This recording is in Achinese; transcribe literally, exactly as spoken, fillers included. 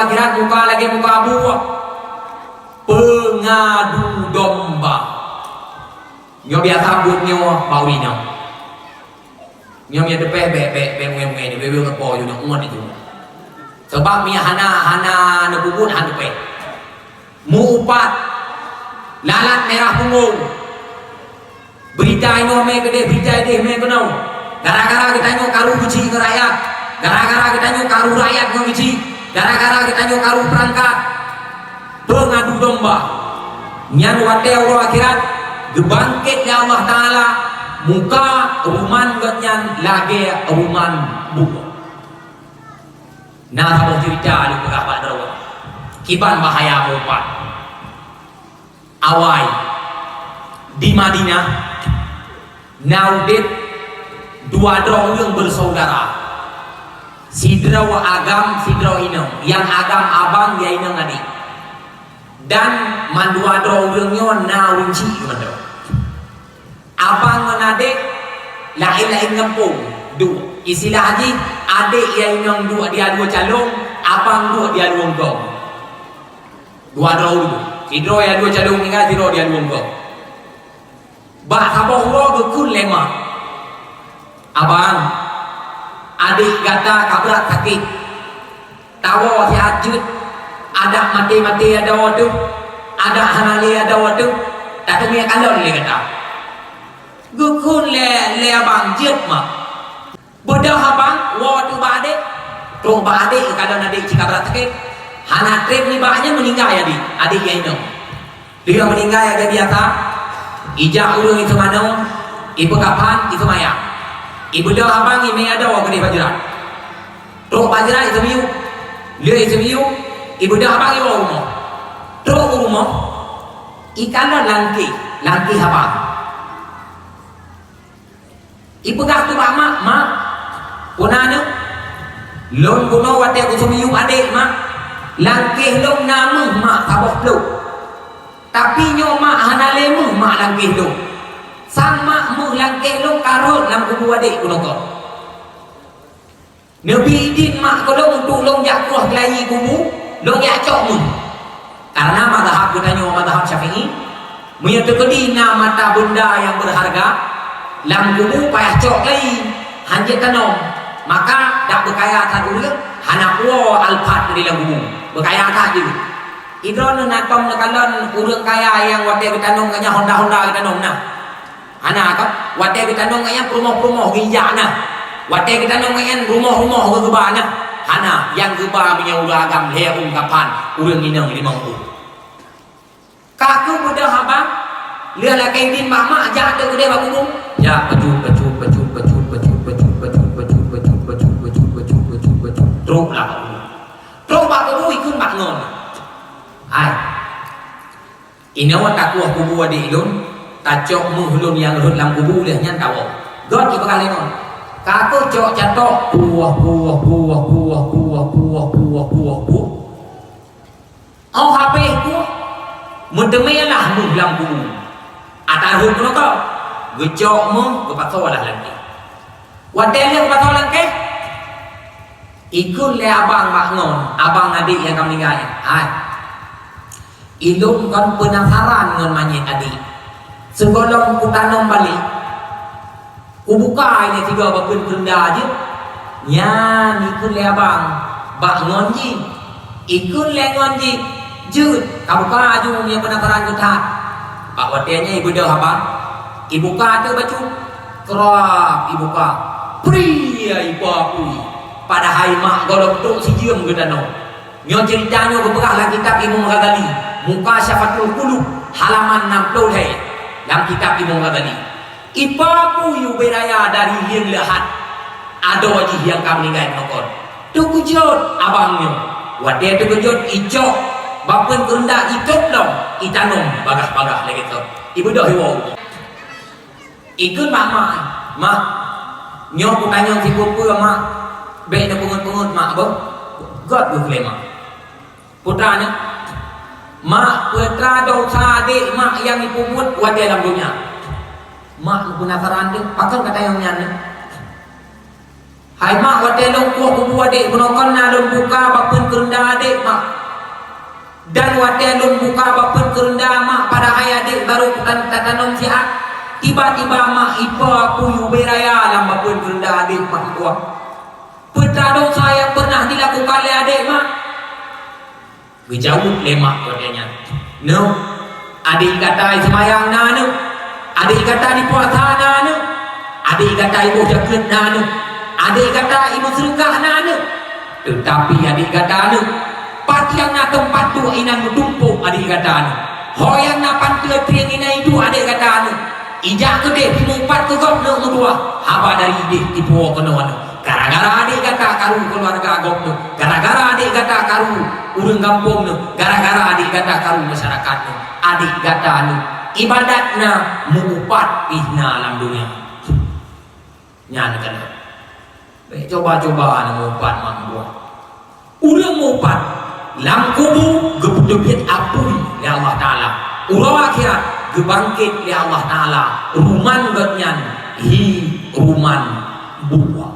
Akhirat muka lagèe muka buet. Peungadu domba. Nyoe biasa buet nyoe bak ureueng inong. Nyoe mie teupèh bèk, bèk, bèk mungèe-mungèe, bèk, bèk, bèk, nyoe meu'en. Sabab mie hana, hana neupeubuet, hana teupèh. Meu-upat, lalat mirah punggong. Beurita inoe mè keudeh, beurita ideh mè keunoe. Gara-gara geutanyoe karu geuchik ngon rakyat. Gara-gara geutanyoe karu rakyat ngon geuchik. Gara-gara geutanyoe karu peurangkat. Peungadu domba. Nyan watèe uroe akhirat geubangkét lé Allah Taala, muka ruman gobnyan lagèe ruman buet. Na saboh ceurita lôn peugah bak droe. Kiban bahaya meu-upat. Awai, di Madinah, na udép dua droe ureueng beusaudara. Sidroe agam, sidroe inong. Nyang agam abang, nyang inong adék. Dan mandua droe ureueng nyoe na ureueng chik mandum. Abang ngon adék laén-laén gampông duek. Istilah jih, adék nyang inong duek di alue calông, abang duek di alue eungkông. Dua droe ureueng. Sidroe di alue calông tinggai, sidroe di alue eungkông. Bak saboh uroe geukheun lé mak, "Abang, adék gata ka brat sakét. Tawoe siat jeuet. Adak maté-maté adoe teuh, adak hana lé adoe teuh, tateumèe kalon lé gata." Geukheun lé, lé abang, "Jeuet, Mak." Beudôh abang, woe teuh bak adék. Trok bak adék, geukalon adék cit ka brat sakét. Hana trép nibak nyan meuninggai adék, adék nyang inong. Lheueh meuninggai lagèe biasa, ijak ureueng iseumanoe, ipeukafan, iseumayang. Ibeudôh abang, imè adoe keudeh bak jrat. Trok bak jrat iseumiyueb. Lheueh iseumiyueb, ibeudôh abang iwoe u rumoh. Trok u rumoh, ikalon langkéh, langkéh abang. Ipeugah teuh bak mak, "Mak, peue na nyoe?" "Lôn bunoe watèe kuseumiyueb adék, Mak. Langkéh lôn na méuh, Mak, saboh plôk. Tapi nyoe, Mak, hana lé méuh, Mak, langkéh lôn. Sang, Mak, méuh langkéh lôn ka rhot lam kubu adék bunoe." Neubri idin mak keu lôn untuk lôn jak troh keulayi kubu, lôn jak cok méuh. Karena mazhab geutanyoe mazhab Syafi'i, meunyoe teukeudi na mata beunda nyang beureuharga lam kubu, payah cok keulayi, hanjeuet tanom. Maka dak beukaya that ureueng hana puwoe alpat di lam kubu. Beukaya that jeuet. Idroeneuh na tom neukalon ureueng kaya nyang watèe geutanom geuh nyan honda-honda geutanom na. Hana ka, watèe geutanom ngon nyan peurumoh-peurumoh geujak na. Watèe geutanom ngon nyan rumoh-rumoh geugeuba na. Hana, nyang geuba meunyoe ureueng agam lhèe ôn kafan, ureueng inong limong ôn. Ka keuh beudôh abang, lheueh lakèe idin bak mak jak ateueh keudè bak kubu. Jak peujeuet, peujeuet, peujeuet. Trok lah bak kubu. Trok bak kubu ikheun bak ngon. Hai. Inoe takueh kubu adék lôn, tacok méuh lôn nyang rhot lam kubu lheueh nyan tawoe. Göt ipeugah lé ngon. Ka keuh cok catok, puoh, puoh, puoh. Óh habéh puoh, meuteumé lah méuh lam kubu. Ata rhot keunoe ka, geucok méuh, geupasoe lah langkéh. Watèe lheueh geupasoe langkéh, ikheun lé abang bak ngon, abang adék nyang ka meuninggai nyan, "Hai, ilôn kon peunasaran ngon manyét adék. Sigohlom kutanom balek, kubuka ilèe sigoe bak kheun keureuda jeuet." Nyan ikheun lé abang bak ngon jih. Ikheun lé ngon jih, "Jeuet, kabuka aju meunyoe peunasaran geuh that." Bak watèe nyan ibeudôh abang, ibuka ateueh bacut. Krab ibuka, pria ipa apui. Padahai mak gohlom trok sijeuem geutanom. Nyoe ceurita nyoe geupeugah lam kitab Imam Ghazali, Mukasyafatul Qulub, halaman nam ploh lhèe, lam kitab Imam Ghazali. Ipa apui ubé raya dari Lieng Leuhat, adoe jih nyang ka meuninggai meunoe kon. Teukeujot abang nyoe. Watèe teukeujot, icok bak kheun keureuda, itôb lom, itanom bagah-bagah lagèe kon. Ibeudôh iwoe. Ikheun bak mak, "Mak, nyoe kutanyong sipeue-peue, Mak. Bèk neupeungeut-peungeut, Mak, beuh." Göt geuh lé mak. Peue teuma nyoe? "Mak, peue teuma desya adék mak nyang ipeubuet watèe lam donya?" Mak peunasaran teuh, "Pakon katanyong nyan?" Hai mak, watée lôn kueh kubu adék bunoe kon na lôn buka bapeuen keureunda adék, mak. Dan watée lôn buka bapeuen keureunda, mak, padahai adék barô tan-, tatanom siat. Tiba-tiba, mak, ipo apui ubé raya lam bapeuen keureunda adék, mak, ikueh. Peue teuma dosa nyang pernah dilakukan lé adék, mak? Geujaweueb lé mak watée nyan, "Neuh, adék gata seumayang na neuh, adék gata di puasa na neuh, adék gata iboh jakeuet na neuh, adék gata imeuseudeukah na neuh. Teutapi adék gata neuh, pat nyang na teumpat duek inan meutumpôk adék gata neuh. Ho nyang na panteue trieng inan iduek adék gata neuh. Ijak keudeh jimupat keu gob neuh meutuah, haba dari ideh jipuwoe keunoe neuh. Gara-gara adék gata karu keuluwarga gob neuh, gara-gara adék gata karu ureuëng gampông neuh, gara-gara adék gata karu masyarakat neuh, adék gata neuh ibadat na, meu-upat pih na lam donya." Nyan keunan. Bèk cuba-cuba na meu-upat mak buah. Ureuëng meu-upat lam kubu geupeuteubiet apui lé Allah Taala. Uroe akhirat geubangket lé Allah Taala. Ruman geuhnyan hi ruman buah.